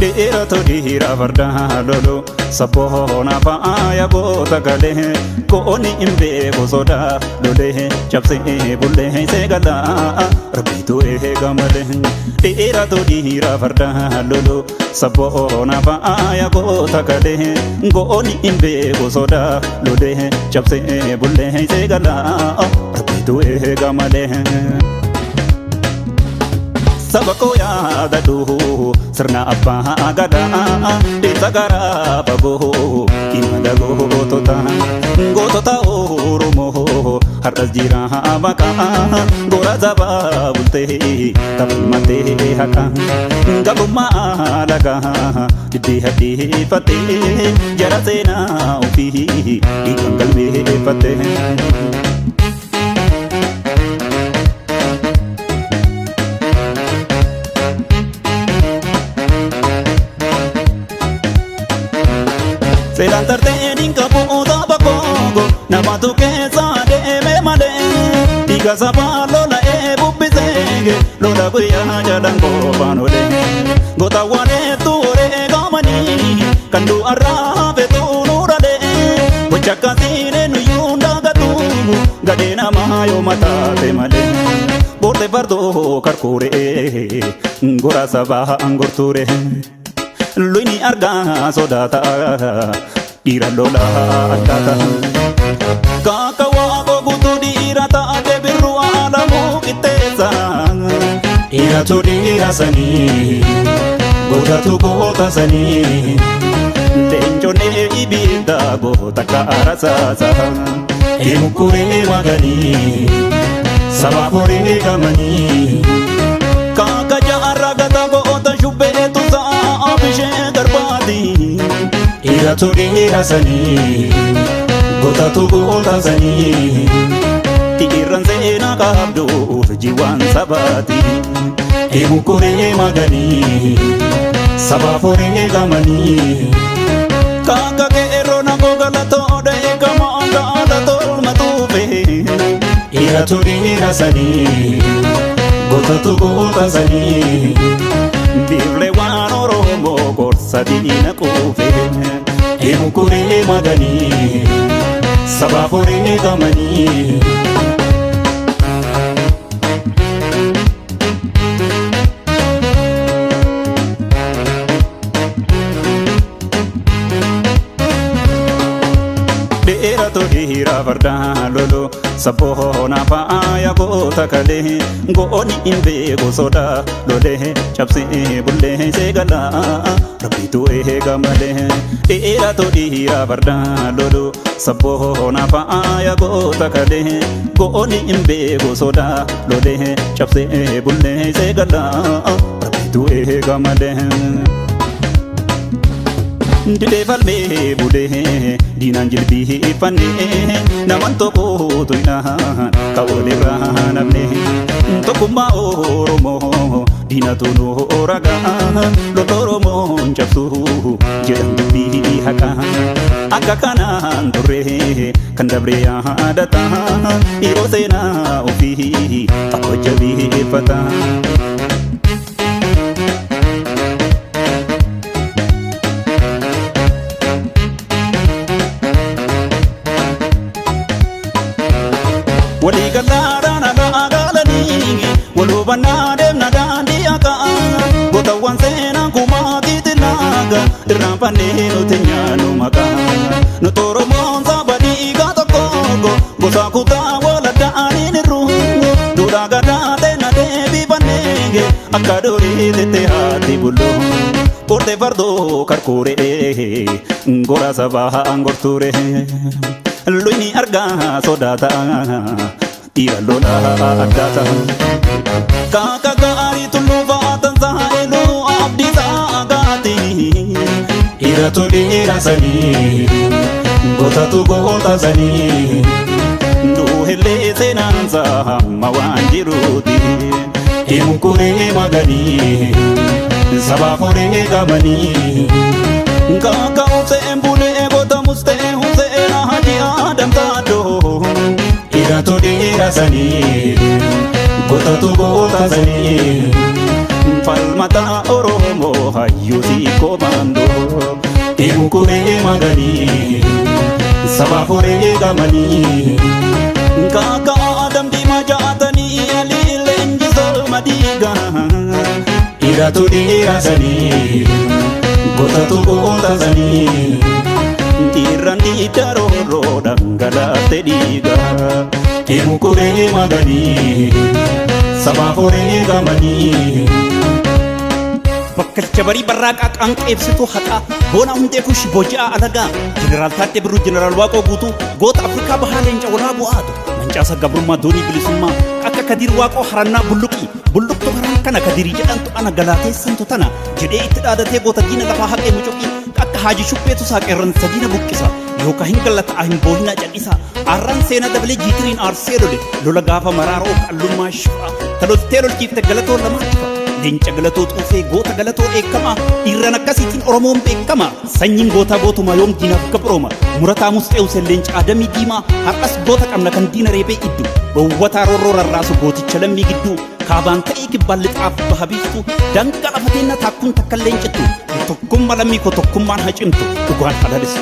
Dhiiratu dhiira fardaa lolu sabboona faaya goota galee goonni hin beeku sodaa lolee cabsee bullee seegalaa rabbiitu eega malee. Dhiiratu dhiira fardaa lolu sabboona faaya goota galee goonni hin beeku sodaa lolee cabsee bullee seegalaa rabbiitu eega malee. Saba koo yaadadhu sirna abbaa gadaa dhiirsa garaa fagoo imala gootota gootota Oromoo har'as jira maqaa gora sabaa bultee tafalmattee haqa gabrummaa lagaa diddee hadheeffattee jara seenaa ofii dhiigaan galmeeffattee. Seelaan tartee dinka bu'uuta bakkoogo namatu keessa deeme malee dhiiga sabaa lola'ee bubbiseege lola guyyaa jalaan qofaan olee gootawwan hedduu horee gaamanii kan du'arraa fetuu nuuralee gocha akkasiin nuyyuu daagatu gadhee namaa yoo mataate malee boortee fardoo karkuuree gora sabaa angortuuree. Luyni argaa sodaata dhiira lolaa addaata. Kaaka waaqoo guutuu dhiira taate birru alamuu qixxeessa. Dhiiratu dhiira sanii, gootatu goota sanii, Leenconni ibidda goota kaarasaasa. Eemukkuree maganii, sabaaf horii gamanii. Kaaka jaarraa gata goota shubbeetu sa'a bishee garbaati. Dhiiratu dhiira sanii, gootatu goota sanii, Dhiirran seenaa qabdu urjiiwwan sabaati. Eemukkuree maganii, sabaaf horii gamanii. Kaaka qeerroo nagoo galatoo dheekama gaala tolma tuufe. Dhiiratu dhiira sanii, gootatu goota sanii, Biiflee waan Oromoo gorsa diina quufe. Eemukkuree maganii, sabaaf horii gamanii. Dhiiratu dhiira fardaa lolu sabboona faaya goota kalee goonni hin beeku sodaa lolee cabsee bullee seegalaa rabbiitu eega malee. Dhiiratu dhiira fardaa lolu sabboona faaya goota kalee goonni hin beeku sodaa lolee cabsee bullee seegalaa rabbiitu eega malee. Didee falmee bulee diinaan jilbiifannee naman tokkotu hinaan ka walirraa namne tokkummaa Oromoo diinatu nu ragaa lola Oromoon cabsu jedhan dubbii haqaa akka kanaan turre kan dabre yaadata yeroo seenaa ofii akka jabeeffata. Walii galaadhaan alaa galanii wal hubannaa deemna daandii haqaa gootawwan seenaa kumaa kitilaaga irraanfannee nuti nyaannu maqaa nuti Oromoon saba dhiigaa tokko gosa kutaa wal adda'aniin irru duudhaa gadaa teena deebifannee akka duriitti haati bullu Korte fardoo karkuuree gora sabaa angortuuree. Luyni argaa sodaata dhiira lolaa addaata. Kaaka gaarii tulluu fa'aatan saa'eluu abdii saagaati. Dhiiratu dhiira sanii, gootatu goota sanii, Duuhellee seenaan hamma waan jiruuti. Eemukkuree maganii, sabaaf horii gamanii. Kaaka Hussein bulee goota mustee Hussein Haji Adam Taadoo. Dhiiratu dhiira sanii, gootatu goota sanii, Falmata Oromoo. Hayyuu siikoo maandoo. Deemu maganii sabaaf wareegamanii. Kaakaa dambii jaatanii alii leenjisoo madiigaa. Dhiiratu dhiira sanii gootatu goota sanii. Dhiirran dhiidda roorroo dhangalaafte dhiigaa. Deemu maganii sabaaf wareegamanii. Bakkalcha barii barraaqaa qaanqeebsituu haqaa, boona hundee kushi booji'aa alagaa, Jeneraal Taaddee Birruu, Jeneraal Waaqoo Guutuu, goota Afrikaa Bahaa, leenca walaa bu'aatu mancaasa gabrummaa, doonii bilisummaa. Akka Kadiir Waaqoo harannaa bulluqii bulluqtu karaan kana Kadiirii jedhantu ana galaateessantu tana jedhee itti dhaadatee goota diina lafaa haqee mucuqii. Akka Haaji Shupheetu saaqeerransa diina buqqisa yookaan hin gallataa hin boohinaa cal'isa. Arraan seenaa dabalee jiitiriin aarsee lole lola gaafa maraaroo qallummaa shifaa taloltee lolchiifte galatoo lamaa ifa. Leenca galatoo xuufee, goota galatoo dheekkamaa, dhiirran akkasiitiin Oromoon beekama. Sanyiin gootaa gootumaa yoom diinaaf gabrooma? Murataa Musxee Huseen, leenca Adamii Diimaa. Har'as goota qabna kan diina reebee iddu dhoowwataa roorroo rarraasu, gooticha lammii gidduu kaabaan ta'ee kibbaan lixaaf baha biiftu. Dangaa lafa teennaa taakkuun takka illee hin cittu. Tokkummaa lammii koo, tokkummaan haa cimtu, dhugaan haa lalistu.